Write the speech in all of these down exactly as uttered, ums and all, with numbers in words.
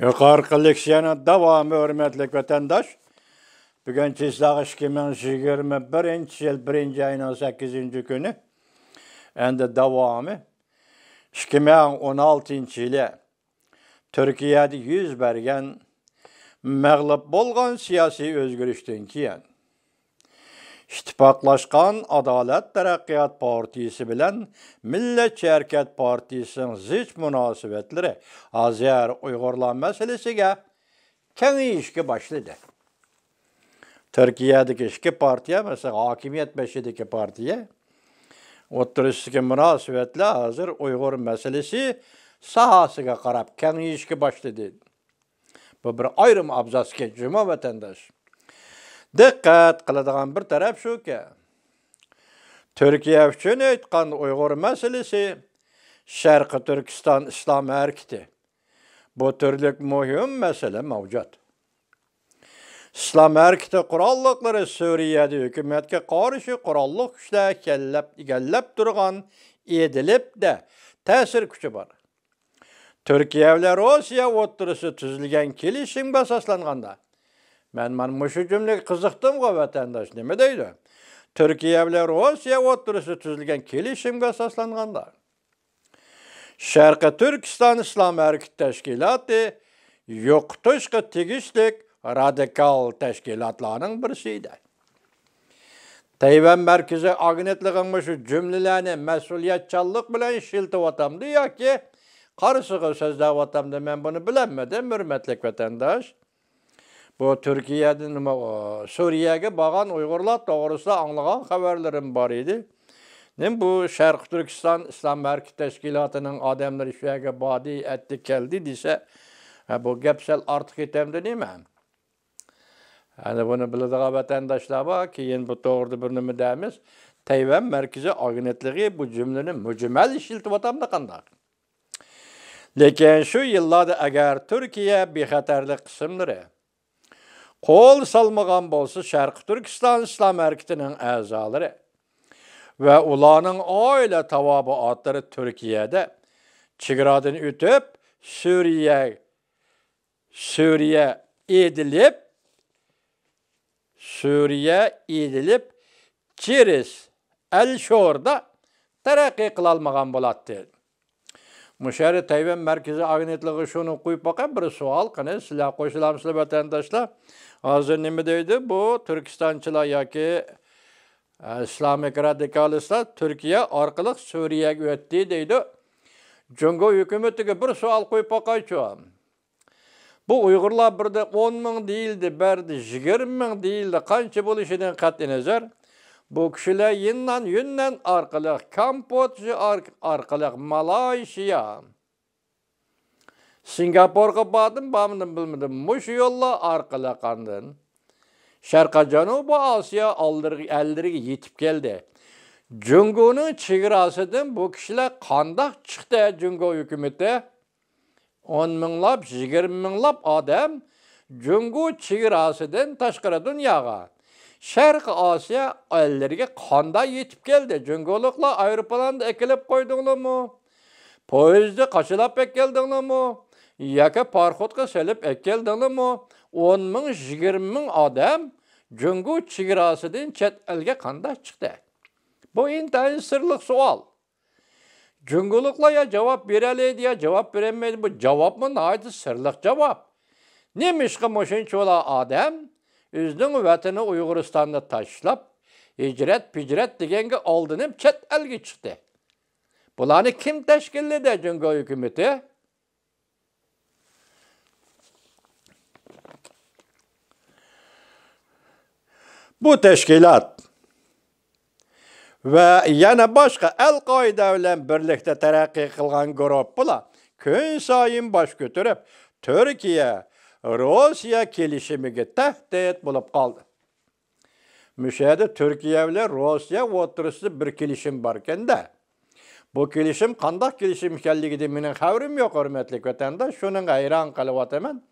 يۇقىرىقى لېكسىيەنىڭ داۋامى، ھۆرمەتلىك ۋەتەنداش. بۈگۈن چىسلاغا ئىككى مىڭ يىگىرمە بىرىنچى يىل بىرىنچى ئاينىڭ سەككىزىنچى كۈنى. ئەمدى داۋامى. ئىككى مىڭ ئون ئالتىنچى يىلى تۈركىيەدە يۈز بەرگەن مەغلۇپ بولغان سىياسىي ئۆزگىرىشتىن كېيىن، ئىتتىپاقلاشقان ئادالەت تەرەققىيات پارتىيىسى بىلەن مىللەتچى ھەرىكەت پارتىيىسىنىڭ زىچ مۇناسىۋەتلىرى ھازىر ئۇيغۇرلار مەسىلىسىگە كېڭىيىشكە باشلىدى. تۈركىيەدىكى ئىككى پارتىيە، مەسىلەن، ھاكىمىيەت بېشىدىكى پارتىيە ئوتتۇرىسىدىكى مۇناسىۋەتلەر ھازىر ئۇيغۇر مەسىلىسى ساھەسىگە قاراپ كېڭىيىشكە باشلىدى. بۇ بىر ئايرىم ئابزاس ئىكەن جۇمۇ ۋەتەنداش. دىققەت قىلىدىغان بىر تەرەپ شۇكى، تۈركىيە ئۈچۈن ئېيتقاندا ئۇيغۇر مەسىلىسى، شەرقىي تۈركىستان ئىسلام ھەرىكىتى، بۇ تۈرلۈك مۇھىم مەسىلە مەۋجۇت. ئىسلام ھەرىكىتى قوراللىقلىرى سۈرىيەدە ھۆكۈمەتكە قارشى قوراللىق كۈچلەر ئىگىلەپ، ئىگىلەپ تۇرغان ئىدلىبتە تەسىر كۈچى بار. تۈركىيە بىلەن روسىيە ئوتتۇرىسىدا تۈزۈلگەن كېلىشىمگە ئاساسلانغاندا، مەن مانا مۇشۇ جۈملىگە قىزىقتىمغۇ ۋەتەنداش، نېمە دەيدۇ؟ تۈركىيە بىلەن روسىيە ئوتتۇرىسىدا تۈزۈلگەن كېلىشىمگە ئاساسلانغاندا، شەرقىي تۈركىستان ئىسلام ھەرىكىتى تەشكىلاتى يوقىتىشقا تېگىشلىك رادىكال تەشكىلاتلارنىڭ بىرسى ئىدى. تەيۋەن مەركىزىي ئاگېنتلىقىمۇ شۇ جۈملىلەرنى مەسئۇلىيەتچانلىق بىلەن ئىشلىتىۋاتامدۇ ياكى قارىسىغا سۆزلەۋاتامدۇ، مەن بۇنى بىلەلمىدىم، ھۆرمەتلىك ۋەتەنداش. بۇ تۈركىيەدىن نېمە، سۈرىيەگە بارغان ئۇيغۇرلار توغرىسىدا ئاڭلىغان خەۋەرلىرىم بار ئىدى. نېمە بۇ شەرقىي تۈركىستان ئىسلام ھەرىكىتى تەشكىلاتىنىڭ ئادەملىرى شۇ يەرگە باردى، ئەتتى، كەلدى دېسە، ھە، بۇ گەپ سەل ئارتۇق كېتەمدۇ نېمە؟ ئەنە بۇنى بىلىدىغان ۋەتەنداشلار بار، كېيىن بۇ توغرىدا بىر نېمە دەيمىز. تەيۋەن مەركىزىي ئاگېنتلىقى بۇ جۈملىنى مۈجمەل ئىشلىتىۋاتامدۇ قانداق؟ لېكىن شۇ يىللاردا ئەگەر تۈركىيە بىخەتەرلىك قىسىملىرى قول سالمىغان بولسا، شەرقىي تۈركىستان ئىسلام ھەرىكىتىنىڭ ئەزالىرى ۋە ئۇلارنىڭ ئائىلە تاۋابىئاتلىرى تۈركىيەدە چېگرادىن ئۆتۈپ، سۈرىيە، سۈرىيە ئىدلىب، سۈرىيە ئىدلىب، چىرىس، ئەلشوردا تەرەققىي قىلالمىغان بولاتتى. مۇشۇ يەردە تەيۋەن مەركىزىي ئاگېنتلىقىغا شۇنى قويۇپ باقاي، بىر سوئال، قېنى، سىلەر قوشۇلامسىلەر، ۋەتەنداشلار؟ ھازىر نېمە دەيدۇ؟ بۇ تۈركىستانچىلار ياكى، ئە، ئىسلامىك رادىكالىستلار تۈركىيە ئارقىلىق سۈرىيەگە ئۆتتى دەيدۇ. جۇڭگو ھۆكۈمىتىگە بىر سوئال قويۇپ باقايچۇ. بۇ ئۇيغۇرلار بىردە ئون مىڭ دېيىلدى، بەردە يىگىرمە مىڭ دېيىلدى، قانچە بولۇشىدىن قەتئىينەزەر، بۇ كىشىلەر يىننان، يۈننەن ئارقىلىق، كامبودژا ئار-، ئارقىلىق، مالايشىيا، سىنگاپورغا باردىم، بارمىدىم بىلمىدىم. مۇشۇ يوللار ئارقىلىق ئاندىن شەرقىي جەنۇبىي ئاسىيا ئالدىرىغا، ئەللىرىگە يېتىپ كەلدى. جۇڭگونىڭ چېگراسىدىن بۇ كىشىلەر قانداق چىقتى، جۇڭگو ھۆكۈمىتى؟ ئون مىڭلاپ، يىگىرمە مىڭلاپ ئادەم جۇڭگو چېگراسىدىن تاشقىرى دۇنياغا، شەرقىي ئاسىيا ئەللىرىگە قانداق يېتىپ كەلدى؟ جۇڭگولۇقلار ئايروپىلاندا ئەكېلىپ قويدۇڭلارمۇ؟ پويىزدا قاچىلاپ ئەكەلدىڭلارمۇ؟ ياكى پاراخوتقا سېلىپ ئەكەلدىڭلارمۇ؟ ئون مىڭ، يىگىرمە مىڭ ئادەم جۇڭگو چېگراسىدىن چەت ئەلگە قانداق چىقتى؟ بۇ ئىنتايىن سىرلىق سوئال. جۇڭگولۇقلار يا جاۋاب بېرەلەيدۇ، يا جاۋاب بېرەلمەيدۇ. بۇ جاۋابمۇ ناھايىتى سىرلىق جاۋاب. نېمىشقا مۇشۇنچىۋالا ئادەم ئۆزىنىڭ ۋەتىنى ئۇيغۇرىستاننى تاشلاپ، ھىجرەت-پىجرەت دېگەنگە ئالدىنىپ چەت ئەلگە چىقتى؟ بۇلارنى كىم تەشكىللىدى؟ جۇڭگو ھۆكۈمىتى. بۇ تەشكىلات ۋە يەنە باشقا ئەل-قائىدە بىلەن بىرلىكتە تەرەققىي قىلغان گۇرۇپپىلار كۈنسايىن باش كۆتۈرۈپ، تۈركىيە، روسىيە كېلىشىمىگە تەھدىت بولۇپ قالدى. مۇشۇ يەردە تۈركىيە بىلەن روسىيە ئوتتۇرىسىدا بىر كېلىشىم باركەن-دە. بۇ كېلىشىم قانداق كېلىشىم ئىكەنلىكىدىن مېنىڭ خەۋىرىم يوق، ھۆرمەتلىك ۋەتەنداش، شۇنىڭغا ھەيران قېلىۋاتىمەن.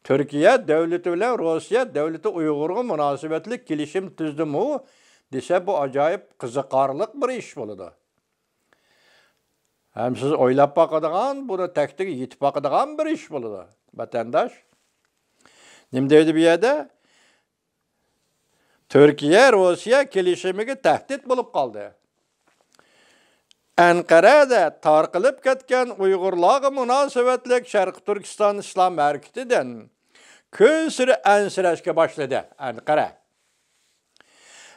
تۈركىيە دۆلىتى بىلەن روسىيە دۆلىتى ئۇيغۇرغا مۇناسىۋەتلىك كېلىشىم تۈزدىمۇ دېسە، بۇ ئاجايىپ قىزىقارلىق بىر ئىش بولىدۇ. ھەم سىز ئويلاپ باقىدىغان، بۇنى تەكتىگە يېتىپ باقىدىغان بىر ئىش بولىدۇ. ۋەتەنداش. نېمە دەيدۇ بۇ يەردە؟ تۈركىيە روسىيە كېلىشىمىگە تەھدىت بولۇپ قالدى. ئەنقەرەدە تارقىلىپ كەتكەن ئۇيغۇرلارغا مۇناسىۋەتلىك شەرقىي تۈركىستان ئىسلام ھەرىكىتىدىن كۈنسېرى ئەنسىرەشكە باشلىدى ئەنقەرە.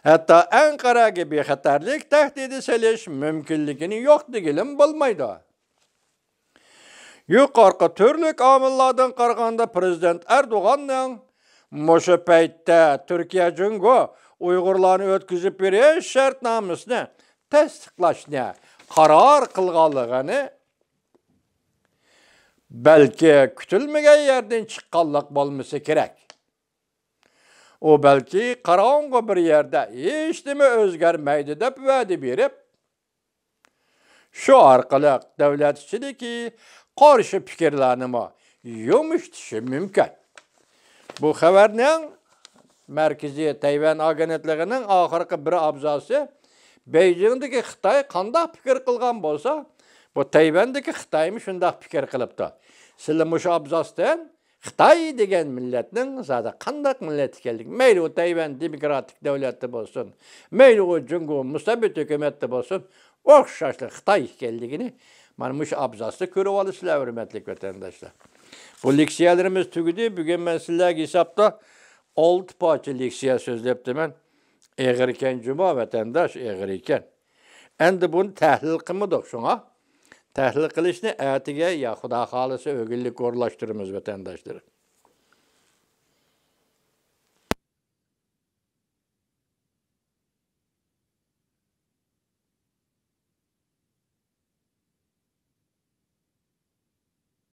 ھەتتا ئەنقەرەگە بىخەتەرلىك تەھدىتى سېلىش مۇمكىنلىكىنى يوق دېگىلىمۇ بولمايدۇ. يۇقىرىقى تۈرلۈك ئامىللاردىن قارىغاندا، پىرېزىدېنت ئەردوغاننىڭ مۇشۇ پەيتتە تۈركىيە جۇڭگو ئۇيغۇرلارنى ئۆتكۈزۈپ بېرىش شەرتنامىسىنى تەستىقلاشنى قارار قىلغانلىقىنى بەلكى كۈتۈلمىگەن يەردىن چىققانلىق بولمىسا كېرەك. ئۇ بەلكى قاراڭغۇ بىر يەردە ھېچنېمە ئۆزگەرمەيدۇ دەپ ۋەدە بېرىپ، شۇ ئارقىلىق دۆلەت ئىچىدىكى قارشى پىكىرلەرنىمۇ يۇمشىتىشى مۇمكىن. بۇ خەۋەرنىڭ مەركىزىي تەيۋەن ئاگېنتلىقىنىڭ ئاخىرقى بىر ئابزاسى، بېيجىڭدىكى خىتاي قانداق پىكىر قىلغان بولسا، بۇ تەيۋەندىكى خىتايمۇ شۇنداق پىكىر قىلىپتۇ. سىلەر مۇشۇ ئابزاستىن خىتاي دېگەن مىللەتنىڭ زادى قانداق مىللەت ئىكەنلىكى، مەيلى ئۇ تەيۋەن دېموكراتىك دۆلەتتە بولسۇن، مەيلى ئۇ جۇڭگو مۇستەبىت ھۆكۈمەتتە بولسۇن، ئوخشاشلا خىتاي ئىكەنلىكىنى مانا مۇشۇ ئابزاستا كۆرۈۋالىسىلەر، ھۆرمەتلىك ۋەتەنداشلار. بۇ لېكسىيەلىرىمىز تۈگىدى. بۈگۈن مەن سىلەرگە ھېسابتا ئالتە پارچە لېكسىيە سۆزلەپتىمەن. ئېغىر ئىكەن جۇما، ۋەتەنداش، ئېغىر ئىكەن. ئەمدى بۇنى تەھلىل قىلمىدۇق، شۇڭا تەھلىل قىلىشنى ئەتىگە يا خۇدا خالىسا ئۆگۈنلۈككە ئورۇنلاشتۇرىمىز، ۋەتەنداشلىرىم.